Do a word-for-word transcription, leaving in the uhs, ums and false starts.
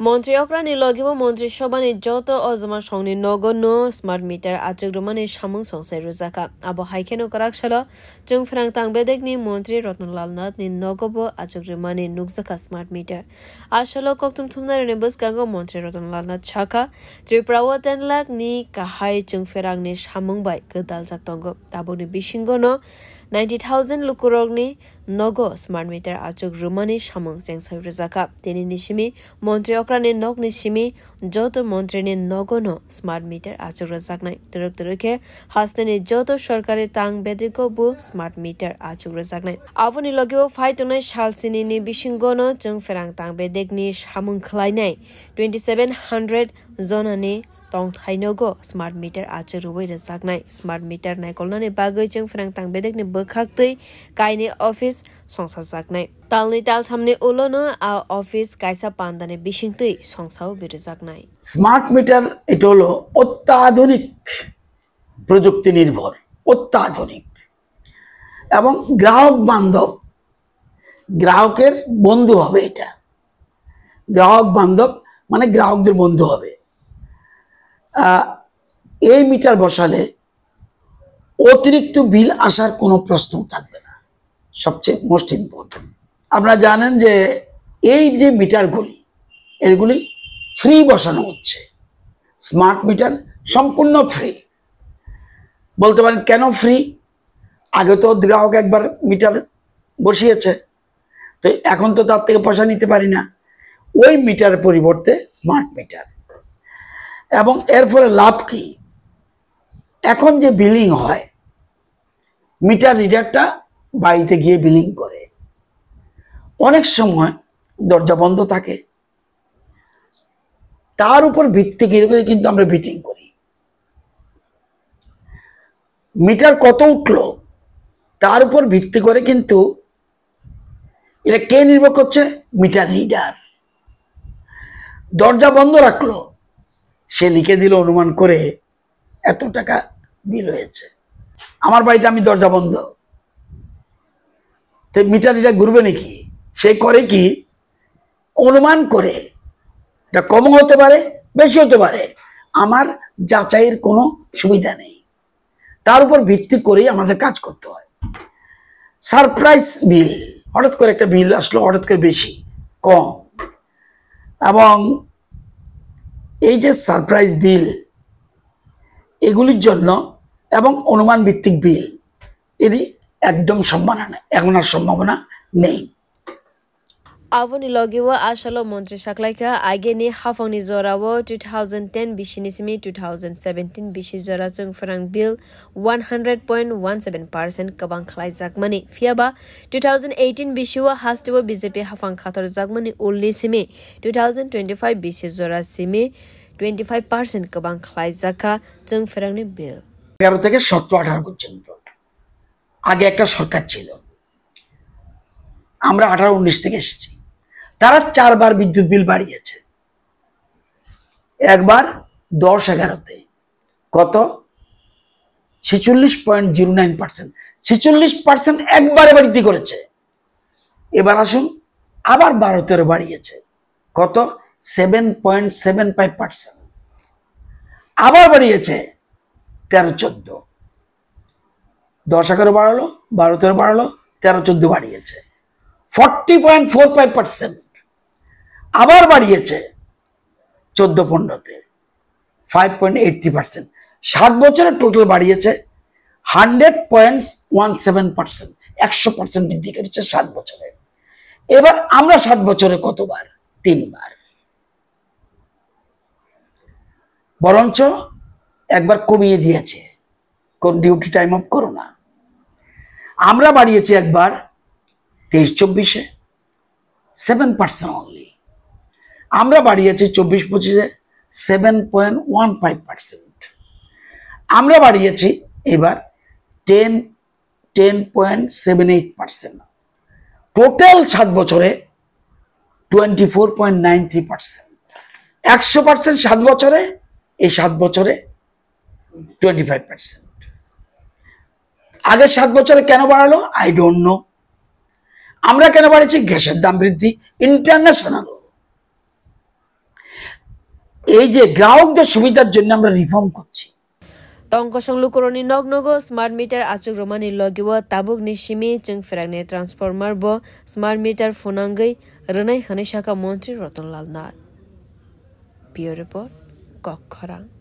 Montri okrani logibo Montri Sobhani joto ojama songni nogo no smart meter achuk rwmani samung songsai rwjakha. Abo hai kheno kwrak salo chwng phrang tang bedekni Montri Ratan Lal Nath ni nogo bo achuk rwmani nukjakha smart meter. A salo kokthum thumnairokni bwskango Montri Ratan Lal Nath sakha, Tripura o ten lakh ni kahai chwng phrangni samung bai gwdaljak tongo. Tabukni bisingo no ninety thousand lukurokni nogo smart meter achuk rwmani samung chengsai rwjakha. Tini ni simi Montri okrani nokni simi joto montrini nogo no smart meter achuk rwjaknai. Twrwk twrwk khe hasteni joto sorkari tang bedeko bo smart meter achuk rwjaknai. Aboni logibo phai tongnai sal sini ni bisingo no chwng pherang tang bedekni samung khlainai twenty seven hundred jonani tongthai nogo smart meter achuk rwui rwjaknai. Smart meter naikolnani bagwi chwng phrang tang bedekni bwkhak twi kaini office songsajaknai. Talni talthamni ulo no a office kaisa pandani bising twi songsao birijaknai. Smart meter এটা হলো অত্যাধুনিক প্রযুক্তি নির্ভর, অত্যাধুনিক এবং গ্রাহক বান্ধব, গ্রাহকের বন্ধু হবে এটা। গ্রাহক বান্ধব মানে গ্রাহকদের বন্ধু হবে। আহ, এই মিটার বসালে অতিরিক্ত বিল আসার কোনো প্রশ্ন থাকবে না। সবচেয়ে মোস্ট ইম্পর্টেন্ট, আপনারা জানেন যে এই যে মিটারগুলি, এগুলি ফ্রি বসানো হচ্ছে। স্মার্ট মিটার সম্পূর্ণ ফ্রি। বলতে পারেন, কেন ফ্রি? আগে তো গ্রাহক একবার মিটার বসিয়েছে, তো এখন তো তার থেকে পয়সা নিতে পারি না। ওই মিটার পরিবর্তে স্মার্ট মিটার। এবং এর ফলে লাভ কি? এখন যে বিলিং হয়, মিটার রিডারটা বাড়িতে গিয়ে বিলিং করে। অনেক সময় দরজা বন্ধ থাকে, তার উপর ভিত্তি করে কিন্তু আমরা বিলিং করি। মিটার কত উঠলো, তার উপর ভিত্তি করে কিন্তু এটা কে নির্ভর করছে? Meter reader. দরজা বন্ধ রাখলো, সে লিখে দিল অনুমান করে এত টাকা বিল হয়েছে। আমার বাড়িতে আমি দরজা বন্ধ, তো মিটার রিডার ঘুরবে নাকি? সে করে কি, অনুমান করে, এটা কমও হতে পারে, বেশি হতে পারে, আমার যাচাইয়ের কোনো সুবিধা নেই। তার উপর ভিত্তি করেই আমাদের কাজ করতে হয়। সারপ্রাইজ বিল, হঠাৎ করে একটা বিল আসলো, হঠাৎ করে বেশি, কম, এবং এই যে সারপ্রাইজ বিল, এগুলির জন্য এবং অনুমান ভিত্তিক বিল, এটি একদম সম্ভাবনা নেই, এখন আর সম্ভাবনা নেই। Aboni logi o a salo montri saklaikha, ageni haphangni jorao two thousand ten bisini simi two thousand seventeen bisi jora chwng phrang bill one hundred point one seven percent kwbang khlaijakmani. Phiyaba two thousand eighteen bisio hasteo B J P haphang khatorjakmani ulni simi two thousand twenty-five bisi jora simi twenty-five percent kwbang khlaijakha chwng phrangni bill. এগারো থেকে সতেরো আঠারো পর্যন্ত আগে একটা সরকার ছিল, আমরা আঠারো উনিশ থেকে এসেছি, তারা চারবার বিদ্যুৎ বিল বাড়িয়েছে। একবার দশ এগারোতে কত? ছেচল্লিশ পয়েন্ট জিরো নাইন পার্সেন্ট। ছেচল্লিশ পার্সেন্ট একবারে বৃদ্ধি করেছে। এবার আসুন, আবার বারো তেরো বাড়িয়েছে। কত? Seven point seven five percent. আবার বাড়িয়েছে তেরো চোদ্দ। দশ এগারো বাড়ালো, বারো তেরো বাড়ালো, তেরো চোদ্দ বাড়িয়েছে forty point four five percent. আবার বাড়িয়েছে চোদ্দ পনেরোতে five point eight three percent. সাত বছরে টোটাল বাড়িয়েছে hundred point one seven percent. একশো পার্সেন্ট বৃদ্ধি করেছে সাত বছরে। এবার আমরা সাত বছরে কতবার? তিনবার। বরঞ্চ একবার কমিয়ে দিয়েছে, কোন ডিউটি টাইম অফ করোনা। আমরা বাড়িয়েছি একবার তেইশ চব্বিশে, সেভেন পার্সেন্ট অনলি। আমরা বাড়িয়েছি চব্বিশ পঁচিশে seven point one five percent. আমরা বাড়িয়েছি এবার ten ten point seven eight percent. Total সাত বছরে twenty four point nine three percent. একশো পার্সেন্ট সাত বছরে, এই সাত বছরে টোয়েন্টি ফাইভ পার্সেন্ট। আগের সাত বছরে কেন বাড়ালো? I don't know. আমরা কেন বাড়িয়েছি? গ্যাসের দাম বৃদ্ধি, ইন্টারন্যাশনাল। এই যে গ্রাহকদের সুবিধার জন্য আমরা রিফর্ম করছি। Tong kosong lukurokni nok nogo smart meter achuk rwmani logi-o tabukni simi chwng pherakni transformer bo smart meter phunangwi rwnai hwnwi sakha Montri Ratan Lal Nath. Bureau Report, Kokkhorang.